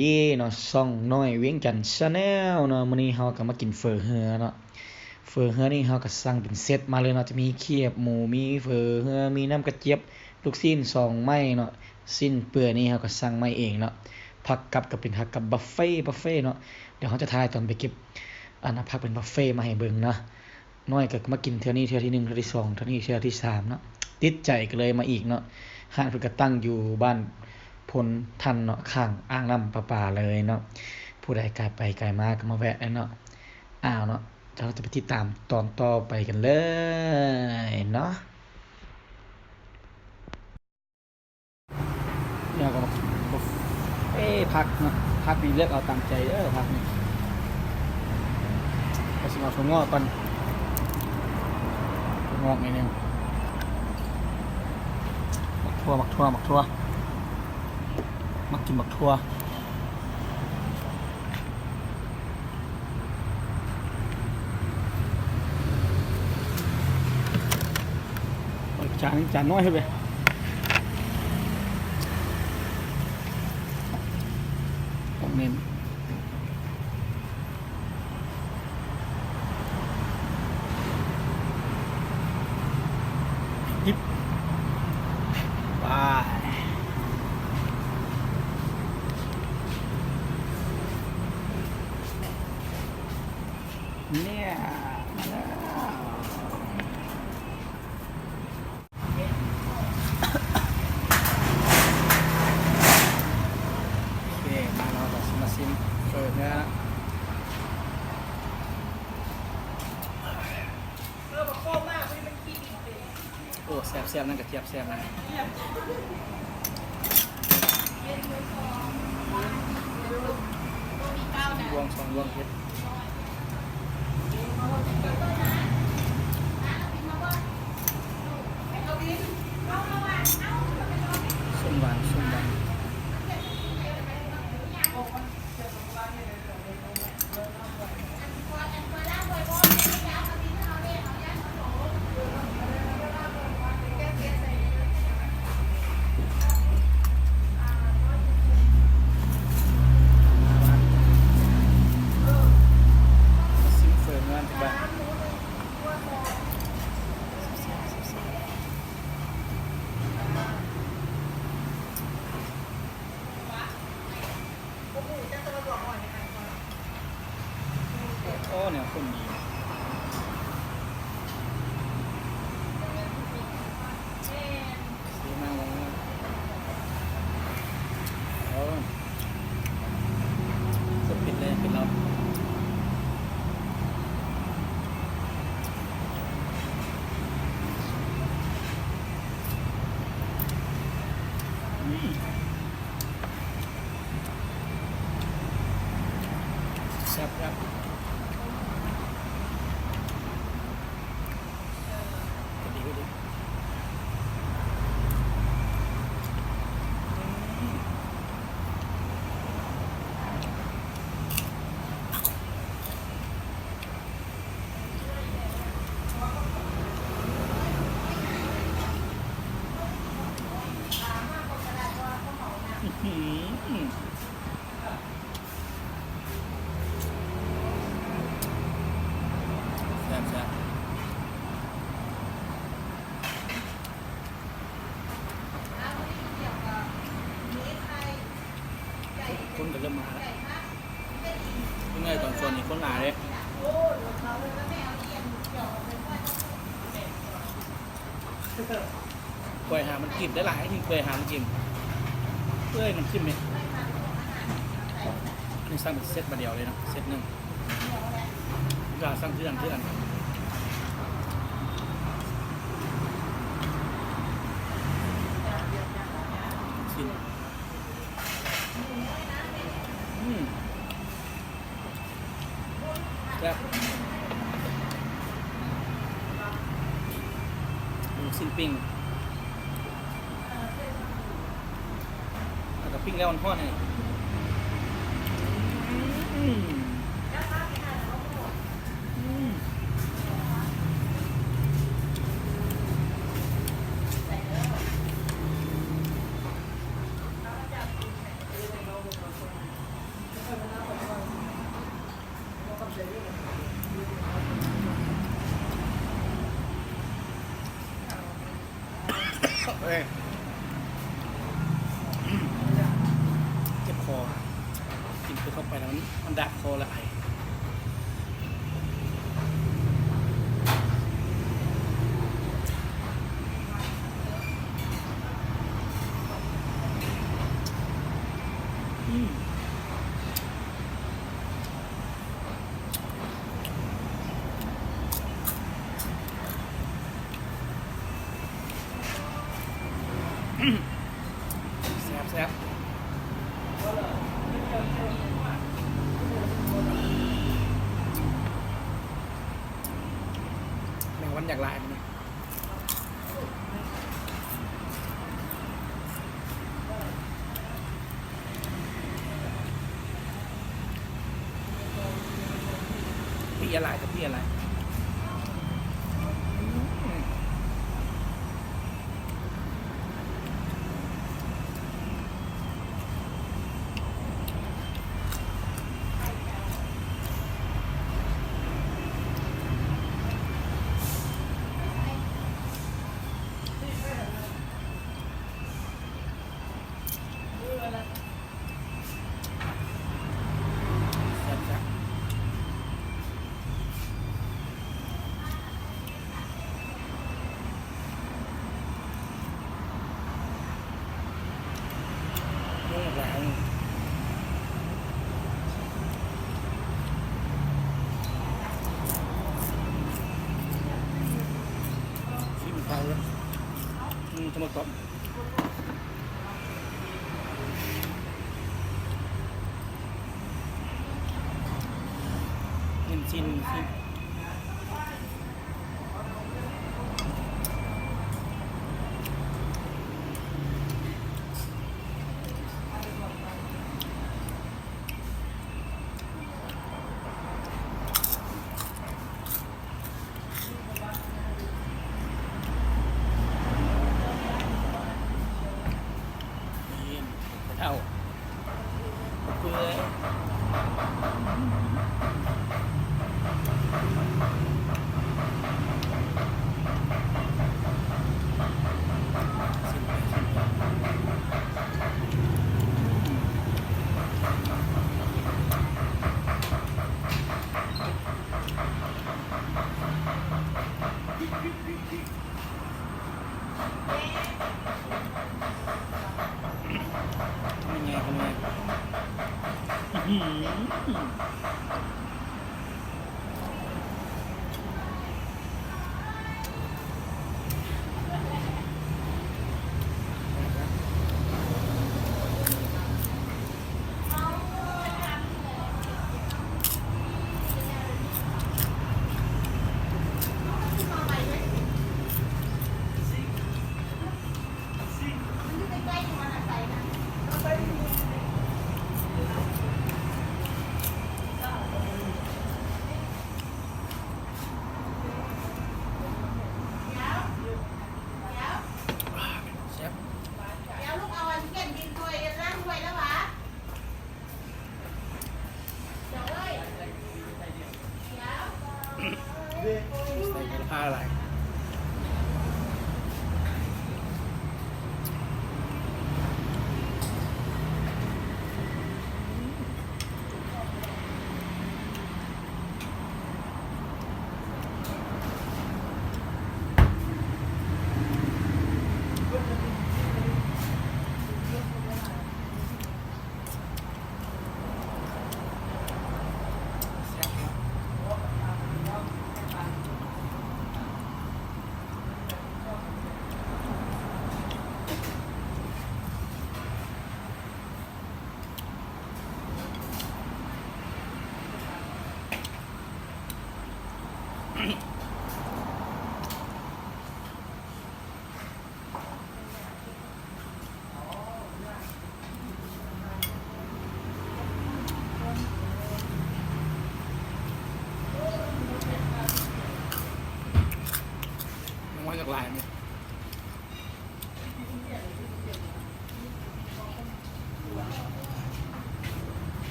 ດີເນາະ ຊ່ອງນ້ອຍວຽງຈັນ Channel ເນາະ. ມື້ນີ້ເຮົາກໍມາກິນເຝີເຮືອເນາະ. ເຝີເຮືອນີ້ເຮົາກໍສັ່ງເປັນເຊັດມາເລີຍເນາະ, ຈະມີຄຽບໝູ ມີເຝີເຮືອ ມີນ້ຳກະຈຽບ ລູກຊີ້ນສອງໄມ້ເນາະ. ຊີ້ນເປືອຍນີ້ເຮົາກໍສັ່ງມາເອງເນາະ. ຜັກກັບກໍເປັນຜັກກັບບຸບເຟ ບຸບເຟເນາະ. ດຽວເຮົາຈະຖ່າຍຕອນໄປເກັບ ອັນນະ ຜັກເປັນບຸບເຟມາໃຫ້ເບິ່ງເນາະ. ນ້ອຍກໍມາກິນເທື່ອນີ້ເທື່ອທີໜຶ່ງ ເທື່ອທີສອງ ເທື່ອນີ້ເທື່ອທີສາມເນາະ, ຕິດໃຈກໍເລີຍມາອີກເນາະ. ຮ້ານເພິ່ນກໍຕັ້ງຢູ່ບ້ານໂພນທັນເນາະ, ຂ້າງອ່າງນ້ຳປະປາເລີຍເນາະ. ຜູ້ໃດກາຍໄປກາຍມາກໍມາແວະໄດ້ເນາະ. ອ້າວເນາະ, ເຮົາຈະໄປຕິດຕາມຕອນຕໍ່ໄປກັນເລີຍເນາະ. ແລ້ວກໍ ເອີ ຜັກເນາະ, ຜັກນີ້ເລືອກເອົາຕາມໃຈເດີ ຜັກນີ້. ກໍຊິເອົາຖົ່ວງອກກ່ອນ, ຖົ່ວງອກໜ້ອຍໜຶ່ງ, ໝາກຖົ່ວ ໝາກຖົ່ວ ໝາກຖົ່ວ, ມັກກິນໝາກຖົ່ວ. ເອົາຈານ ຈານນ້ອຍເຮັດເວີຍ ຕ້ອງເນັ້ນ. ເນຍ ມາແລ້ວ. ໂອເຄ ມາ ເຮົາກໍຊິມາຊິມເປີດເນາະ. ໂອ້ ແຊບໆ ນັ້ນກະຈຽບແຊບນະ. ລວງສອງລວງເຮັດ ສົ້ມຫວານ ສົ້ມຫວານ. ໂອ້ ແນວຄົນດີ. ແຊບໆ. ແຊບໆ. ຄົນກໍເລີ່ມມາແລ້ວ. ເປັນໄງຕອນຊ່ວງນີ້ຄົນຫຼາຍເດ້. ກ້ວຍຫາມັນກິນໄດ້ຫຼາຍ ກິນກ້ວຍຫາມັນກິນ. ເອີຍ ນ້ຳຈິ້ມນີ້ ນີ້ສັ່ງເປັນເຊັດມາດຽວເລີຍເນາະ ເຊັດໜຶ່ງ. ຢ່າສັ່ງທີ່ຫຼັງ ທີ່ຫຼັງ. ຊີ້ນ ອືມ ແຊບ. ລູກຊີ້ນປີ້ງ. ແລ້ວກໍປີ້ງແລ້ວຮ້ອນໆ ນີ້. ອືມ ອືມ. ເຈັບຄໍ ກິນເຂົ້າໄປແລ້ວມັນ ມັນດາດຄໍແລ້ວໄອ. ອືມ ແຊບໆ ແມງວັນຢາກຫຼາຍມື້ນີ້. ເພຍຫຼາຍ ກະເພຍຫຼາຍ. ແຊບໆ. ຊິມເຂົ້າເລີຍ ອືມ ທຳມະກອບ. ເປັນຊິ້ນ ຊິ້ນ. ເປື່ອຍ. ແຊບ. ໃສ່ໂຫລະພາຫຼາຍ. ແຊບເນາະ.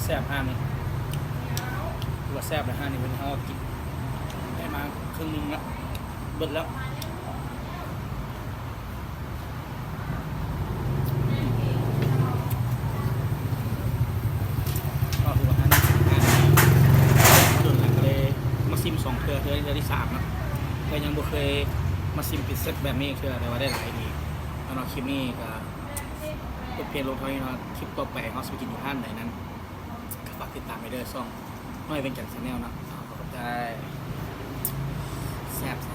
ແຊບຮ້ານນີ້ ຖືວ່າແຊບແລ້ວ. ຮ້ານນີ້ເພິ່ນ ເຮົາກິນໄດ້ມາເຄິ່ງໜຶ່ງລະ ເບິດແລ້ວ. ກໍຖືວ່າຮ້ານນີ້ ມາດົນແລ້ວ ກໍເລີຍມາຊິມສອງເທື່ອ ເທື່ອ ເທື່ອທີສາມເນາະ. ກໍຍັງບໍ່ເຄີຍມາຊິມເປັນເຊັດແບບນີ້ເທື່ອ ແຕ່ວ່າໄດ້ຫຼາຍດີ. ແລ້ວເນາະ ຄລິບນີ້ກໍຈົບພຽງລົງເທົ່ານີ້ເນາະ. ຄລິບຕໍ່ໄປເຮົາຊິໄປກິນຢູ່ຮ້ານໃດນັ້ນ ກໍຝາກຕິດຕາມໄປເດີ ຊ່ອງນ້ອຍວຽງຈັນ Channel ເນາະ. ຂອບໃຈ. ແຊບໆ.